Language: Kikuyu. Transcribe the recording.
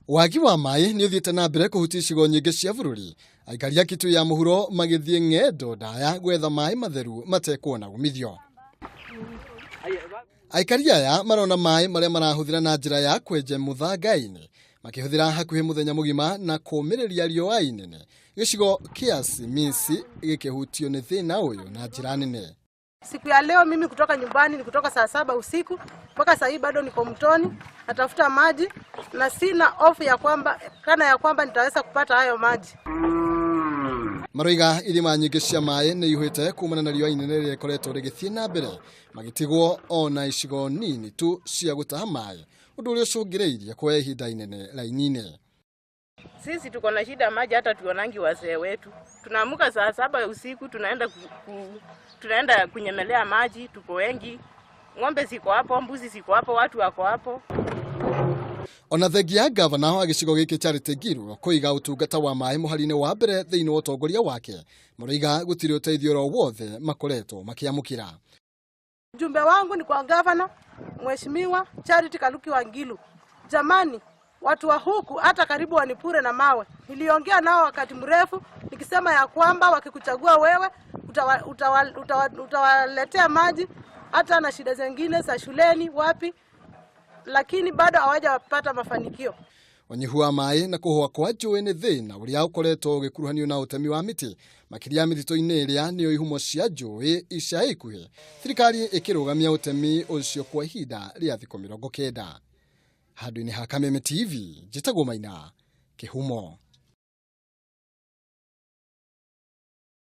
Wagi wa maĩ nĩ ũthiĩte na mbere kũhutia icigo nyingĩ cia bũrũri, aikari a Kitui ya mũhuro magĩthiĩ ng'endo ndaya gwetha maĩ matheru matekuona umithio. Aikari aya marona maĩ marĩa marahũthĩra na njĩra ya kwenja mũthanga-inĩ, makĩhũthĩra hakuhĩ mũthenya mũgima na kũũmĩrĩria riũa inene. Gĩcigo kĩa Simisi gĩkĩhutio nĩ thĩna ũyũ na njĩra nene. Siku ya leo mimi kutoka nyumbani ni kutoka saa 7 usiku mpaka saa hii bado niko mtoni natafuta maji na sina hofu ya kwamba kana ya kwamba nitaweza kupata hayo maji. Maroiga irima nyingĩ cia maĩ nĩ ihuĩte kumana na riũa inene rĩrĩa rĩkoretwo rĩgĩthiĩ na mbere, magĩtigwo ona icigo nini tu cia gũtaha maĩ, ũndũ ũrĩa ũcũngĩrĩirie kuoya ihinda inene raini-inĩ. Sisi tuko na shida maji, hata tuonangi wazee wetu. Tunaamuka saa 7 usiku tunaenda kunyemelea maji, tuko wengi. Ng'ombe ziko hapo, mbuzi ziko hapo, watu wako hapo. Ona thengia ya gavana wa gĩcigo gĩkĩ Charity Ngilu kũiga ũtungata wa maĩ mũhari-inĩ wa mbere thĩinĩ wa ũtongoria wake, maroiga gũtirĩ ũteithio oro wothe makoretwo makĩamũkĩra. Ujumbe wangu ni kwa gavana Mheshimiwa Charity Kaluki Wangilu. Jamani, watu wa huku hata karibu wanipure na mawe. Niliongea nao wakati mrefu nikisema ya kwamba wakikuchagua wewe utawaletea maji hata na shida zingine za shuleni wapi, lakini bado hawajapata mafanikio. Ũnyihu wa maĩ na kũhũa kwa njũĩ nĩ thĩna ũrĩa ũkoretwo ũgĩkuruhanio na ũtemi wa mĩtĩ makĩria mĩtitũ-inĩ ĩrĩa nĩyo ihumo cia njũĩ ica ikuhĩ, thirikari ĩkĩrũgamia ũtemi ũcio kwa ihinda rĩa thikũ 90. Handũ-inĩ ha Kameme TV, njĩtagwo Maina Kĩhumo.